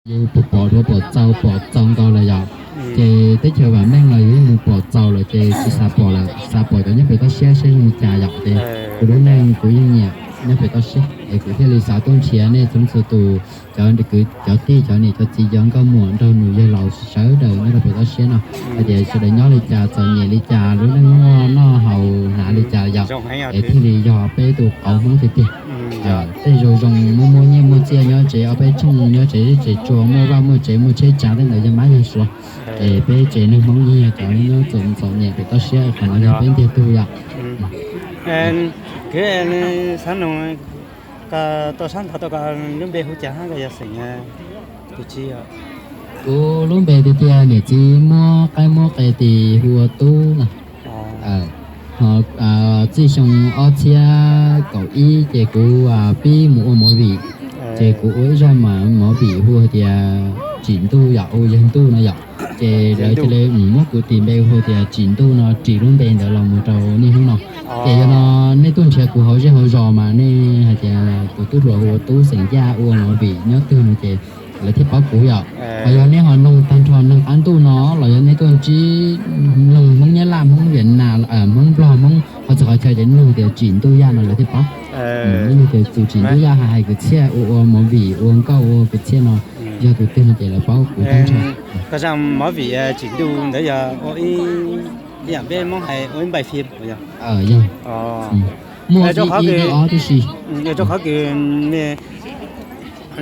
Yus pom pom txaus pom txaus nkaus lawm yom, ces teb chaws vam meej los yus yeej mus pom txaus lawm ces tsis xav pom lawm, xav pom cov nyob pem toj siab saib zoo li cas yom. Ces kuv lub neej kuv yeej nyiam nyob pem toj siab es kuv thiaj li xav tuaj nrhiav nej txhua txhua tus, cov kwv cov tij cov niam cov txiv cov nkauj muam nrog nws yawg laus sawv daws nyob rau pem toj siab no, hais tias sawv daws nyob li cas txom nyem li cas lub neej muaj noj haus hnav li cas yom, es thiaj li yog peb tus qauv Hmoob tiag tiag. Tej zoo zoo muaj muaj nyiaj muaj txiaj nyob tsev ob peb tshooj nyob tsev zeb tsev tsua muaj vaj muaj tsev muaj tsheb tsav tej ntawd yog mab yog suav, ces peb tsev neeg Hmoob yeej yog cov nyob txom txom nyem pem toj siab qhov no yog peb ntiag tug yom. Kwv, xab nug, koj tuaj sab nrad tuaj koj lub npe hu cas hab koj yog xeem twg? Kuv lub npe tiag tiag niam txiv muab qaib muab qe tis hu ua Tub no. Ho txij xyoo ob txhiab kaum ib ces kuv pib mus ua movie, ces kuv ua ib zaj movie hu tias Tsim Ntuj yom, hu Yawg Ntuj no yom. Ces lawv cia li muab kuv tis npe hu tias Tsim Ntuj no, ris lub npe ntawd los mus rau niaj hnub no. Ces yog no nej tuaj nrhiav kuv hauv zej hauv zos mas nej hais tias tus tub hluas hu ua Tub xeem Yaj ua movie nyob twg no ces lawv thiaj paub kuv yom. Ho yog nej ho noog tag nrho neeg qab ntuj no los yog nej tuaj ntsib noog Hmoob Nyab Laj Hmoob Viam Nam Hmoob Nplog Hmoob qhov txhia qhov chaw ces noog tias Tsim Ntuj Yaj no lawv thiaj paub. Tus Tsim Ntuj Yaj hais hais kwv txhiaj ua ua movie ua nkauj ua kwv txhiaj no yog tus twg no ces lawv paub kuv tag nrho. Koj zaj movie Tsim Ntuj ntawd yog ua ib yam peb Hmoob hais ua ib npaim film yog? Yog. Muaj ib ib ob tib si. Rau qhov kws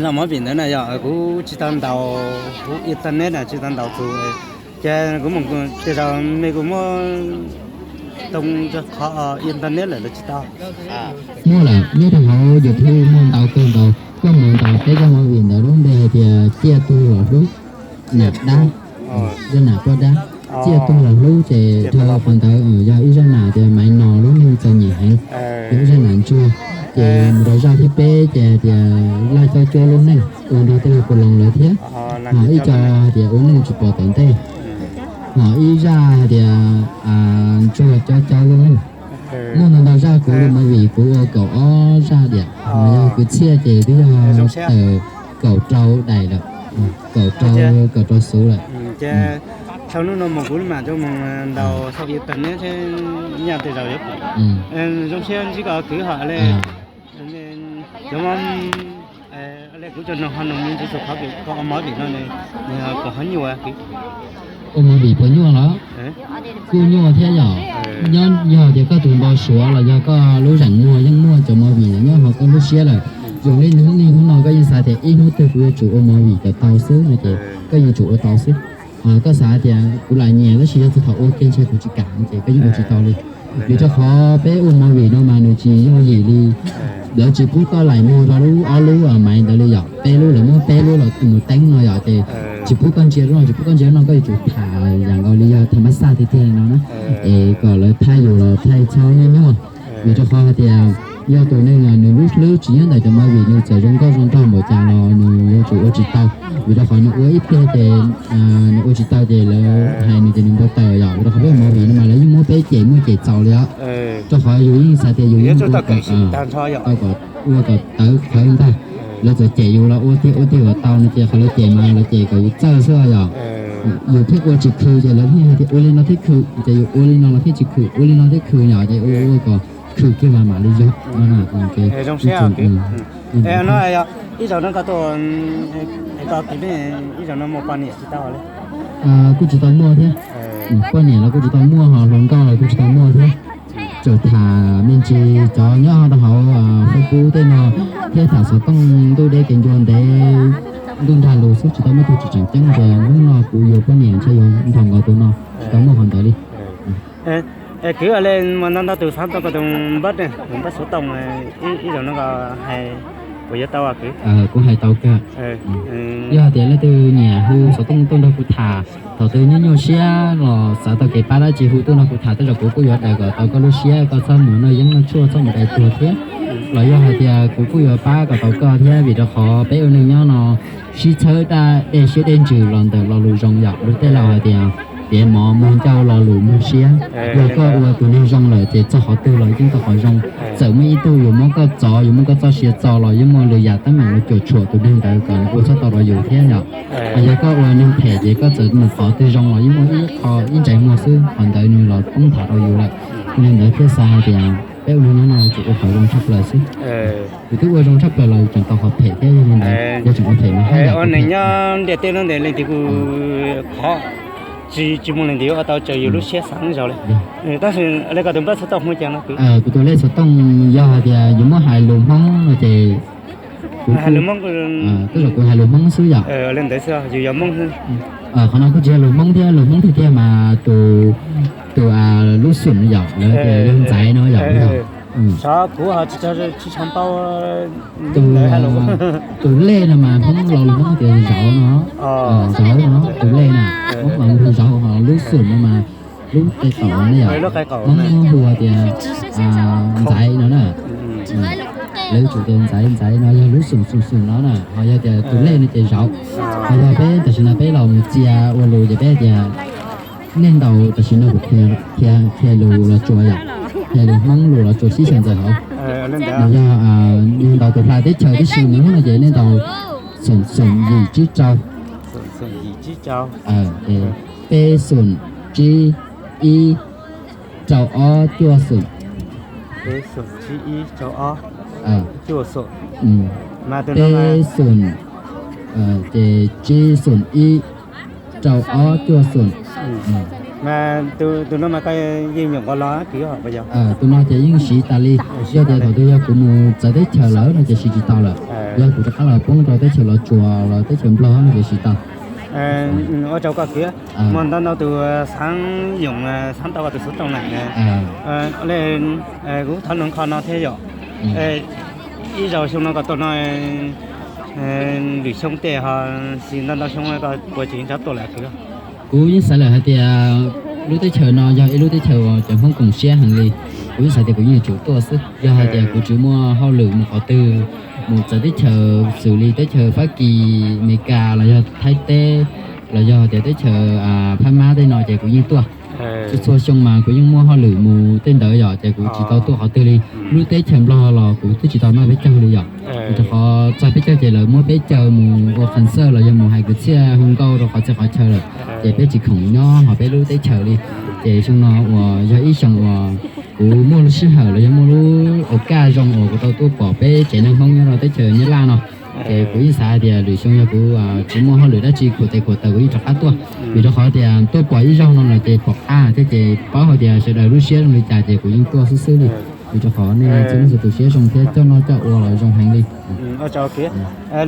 zaj movie ntawd na yog kuv tsis tau ntaus huv internet na tsis tau ntaus tus, ces kuv mus tej zaum me kuv muab too rau qhov internet lawm los tsis tau. Muaj lawm, nyob rau hauv YouTube muaj ntau kawg nkaus, koj mus ntaus peb zaj movie ntawd lub npe hais tias Ciaj Tug Los Hlub, nam dab, zaj nam poj dab. Ciaj Tug Los Hlub ces rau qhov ntawd yog ib zaj nam tias Maiv Nom lub neej txom nyem heev, yog ib zaj nam ntsuag. Ces mus rau zaj thib peb ces hais tias Laj Cob Cuab lub neej ua nrog tej laug Koos Loos lawv thiab, ho ib co hais tias ua neej tsis pom tom ntej, ho ib zaj hais tias Ntsuag Cob Caub lub neej. Muaj ntau ntau zaj, kuv ua movie kuv ua kaum ob zaj diam, ho yog kwv txhiaj ces twb yog tawm kaum rau daim lawm, kaum rau, kaum rau xuv lawm. Dhau hnub no mus kuv mam rov mus ntaus hauv internet seb nyaj tej zaum yuav pom. Zoo siab ntsib koj kwv hov le. Cov, kuv cov noog ho noog me ntsis txog qhov kws koj ua movie no, nws puas ho nyuaj kwv? Ua movie puas nyuaj los? Kuj nyuaj thiab yom. Nyob yog tias koj tus npau suav los yog koj lub zeem muag yeej muaj cov movie ntawd nyob hauv koj lub siab lawm. Zoo li hnub niaj hnub no koj yeej xav tias ib hnub twg kuv yuav tsum ua movie kom tau xwb no ces koj yeej tsum ua tau xwb. Koj xav tias kuv lam nyiam tab sis yog txog thaum ua kiag ntshe kuv tsis kam no ces koj yeej ua tsis tau li. Vim rau qhov peb ua movie no mas nws tsis yooj yim li. Lawv tsis pub koj laim muag rau lub ob lub maiv ntawd li yom, peb lub, lawv muab peb lub los mus teeb no yom, ces tsis pub koj ntsia lub no tsis pub koj ntsia lub no, koj yuav tsum tham yam nkaus li yog tham mab xaj tiag tiag li no na, es kom lawv thaij yus los thaij txhob nyuaj nyuaj. Vim rau qhov hais tias yog tus neeg nws lub hlwb tsis nyob ntawm cov movie, nws txawm zoo nkauj zoo nraug npaum cas los nws yuav tsum ua tsis tau. Vim rau qhov nws ua ib pliag ces nws ua tsis tau ces lawv hais nws ces nws npau taws yom. Vim rau qhov peb ua movie no mas lawv yeej muab peb cem muaj cem txaus li os. Rau qhov yus yeej xav tias yus yeej tau kom ua kom tawv qhawv ntag. Lawv txawm cem yus los ua tiag ua tiag kom tau no ces qhov lawv cem mas lawv cem kom yus txawj xwb yom. Yus thiaj ua tsis khw ces lawv thiaj hais tias ua li no thiaj khw, ces yus ua li no los thiaj tsis khw, ua li no thiaj khw yom, ces ua ua kom khw kiag mas mam li yog no. Ib zaug no koj tuaj, koj kwv ne, ib zaug no muaj poj niam tsis tau li? Kuj tsis tau muaj thiab. Poj niam los kuj tsis tau muaj, ho hluas nkauj los kuj tsis tau muaj thiab. Txawm tham me ntsis cov nyob rau hauv Facebook tej no thiab tham xov tooj ntuj deb kev ncua ntev ntuj nrag lus xwb, tsis tau muaj tug tsis tseem ceeb tias hnub no kuv yuav poj niam ntshe yuav nrog nkaus tus no, tsis tau muaj qhov ntawd li. Kwv, ua li mas ntau ntau tus xav tau koj tus npawb ne, tus npawb xov tooj, ib zaug no koj hais puas yuav tau kwv? Kuv hais tau kawg. Yog tias leej twg nyiam hu xov tooj tuaj nrog kuv tham, thaum twg nyuaj nyuaj siab los xav tau kev pab dab tsi hu tuaj nrog kuv tham, tej zaum kuv kuj yuav daws kom tau koj lub siab, koj txhob mus noj yeeb noj tshuaj, txhob mus dai tuag thiab. Los yog hais tias kuv kuj yuav pab kom tau koj thiab, vim rau qhov peb ua neej nyob no sib txhawb dej siab dej ntsws los ntawm lo lus zoo yom. Lus tej laus hais tias piav mov muag ncauj lo lus muag siab. Yog koj ua tus neeg zoo lawm ces txog qhov twg los yeej tau qhov zoo. Txawm muaj ib tug yuav muab koj txov, yuav muab koj txoj sia txo los yeej muaj lwm yam teeb meem los cuam tshuam tus neeg ntawd kom nws ua txhob tau rau yus thiab yom. Hos yog koj ua neeg phem ces koj txawm mus qhov twg zoo los yeej muaj ib qho ib ntsais muag xwb, qhov ntawd nws los poob nthav rau yus lawm. Tus neeg ntawd thiaj xav hais tias peb ua neeg nyob no tsuas ua qhov zoo tshaj plaws xwb. Yus twb ua zoo tshaj plaws los yus tseem tau qhov phem thiab, yog li ntawd yog tseem ua phem no hais tias ua neeg nyob ntiaj teb no ntes leej twg kuj qhov tsis tsis muaj leej twg yuav ua tau raws yus lub siab xav zaus li. Tab sis li koj tus npawb xov tooj hu cas no? Kuv tus lej xov tooj yog hais tias yus muab hais lus Hmoob no ces kuv, tej zaum kuv hais lus Hmoob xwb yom. Qhov no kuj tsis yog lus Hmoob thiab, lus Hmoob tiag tiag mas tus, tus lub xum yom, lawv tias yog ntxaiv no yom. Tus lej no mas Hmoob los lus Hmoob tias zauv no, zauv no, tus lej na, Hmoob los hu zauv, ho lub xum no mas lub qe qaum no yom, Hmoob hu tias ntxaiv no na. Lawv tsum tias ntxaiv, ntxaiv no yog lub xum xum xum no na, ho yog tias tus lej no ces zauv. Ho yog peb tam sim no peb los mus txia ua lus ces peb tias nej ntaus, tam sim no kuv qhia lus Los Tsuas yom, qhia lus Hmoob lus Los Tsuas sib xyaw ntxaws hauv. Nws yog, nej ntaus tus hla teb chaws tib si mus no ces nej ntaus xoom xoom yim tsib rau, peb xoom tsib ib rau ob cuaj xoom, peb xoom, ces tsib xoom ib rau ob cuaj xoom. Tus no ces yeej siv tas li. Yog tias thaum twg yog kuv mus txawv teb chaws lawm no ces siv tsis tau lawm. Yog kuv rov qab los poob rau teb chaws Los Tsuas los teb chaws Nplog no ces siv tau. Ua rau koj kwv, muaj ntau ntau tus xaav yoom, xaav tau koj tus xov tooj na. Kuv thov noog qhov no thiab yom, ib zaug xyoo no koj tuaj no, lwm xyoo tej ho, xyoo ntau ntau xyoo koj puas tseem rov tuaj lawm kwv? Kuv yeej xav lawm hais tias lub teb chaws no yog ib lub teb chaws uas cov Hmoob koom siab heev li. Kuv yeej xav tias kuv yeej yuav tsum tuaj xwb. Yog hais tias kuv tsis muaj hauj lwm mus qhov twg, mus txawv teb chaws xws li teb chaws Fab Kis, Amelikas los yog Thaib teb, los yog tias teb chaws Phab Mab tej no ces kuv yeej tuaj. Txhua txhua xyoo mas kuv yeej muaj hauj lwm mus tej ntawd yom, ces kuv tsis tau tuaj qhov twg li. Lub teb chaws Nplog los kuv twb tsis tau noj peb caug li yom. Vim rau qhov txog peb caug ces lawv muab peb caw mus ua qhas xawj los yog mus hais kwv txhiaj hu nkauj rau qhov txhia qhov chaw lawm, ces peb tsis khoom nyob hauv peb lub teb chaws li. Ces xyoo no uas yog ib xyoo uas kuv muaj lub sij hawm los yog muaj lub ua kaj zoo uas kuv tau tuaj pom peb tsev neeg Hmoob nyob rau teb chaws Nyab Laj no, ces kuv yeej xav hais tias lwm xyoo yog kuv tsis muaj hauj lwm dab tsi khuam tes khuam taw kuv yeej rov qab tuaj. Vim rau qhov tias tuaj pom ib zaug no lawm ces pom qab thiab ces paub hais tias sawv daws lub siab zoo li cas ces kuv yeej tuaj xwb xwb li. Vim rau qhov nej txhua leej txhua tus siab zoo thiab coj noj coj ua los zoo heev li.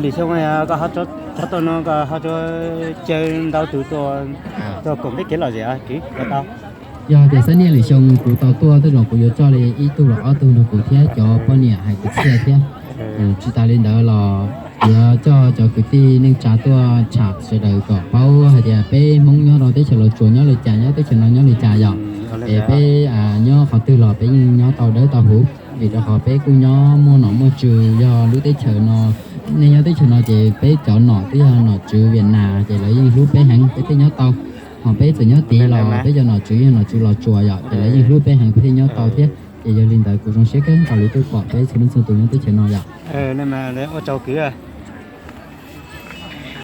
Lwm xyoo koj ho tuaj no koj ho caw ntau tus tuaj koom peb kev lom zem kwv tau. Yog tias xab niaj lwm xyoo kuv tau tuaj tej zaum kuv yuav coj li ib tug los ob tug nrog kuv thiab cov poj niam hais kwv txhiaj thiab. Tsis tas li ntawd los yuav coj cov kwv tij neej tsa tuaj tsham sawv daws kom paub hais tias peb Hmoob nyob rau teb chaws Los Tsuas nyob li cas, nyob teb chaws no nyob li cas yom. Es peb nyob qhov twg los peb yeej nyob tau dawb tau huv, vim rau qhov peb kuj nyob muaj nom muaj tswv. Yog lub teb chaws no, nej nyob teb chaws no ces peb cov nom twb yog nom tswv Viaj Nam ces lawv yeej hlub peb heev peb thiaj nyob tau. Ho peb txawm nyob tid los peb cov nom tswv yog nom tswv Los Tsuas yom, ces lawv yeej hlub peb heev peb thiaj nyob tau thiab. Ces yog li ntawd kuv zoo siab kawg nkaus li tuaj pom peb txhua leej txhua tus nyob teb chaws no yom. Ua tsaug kwv.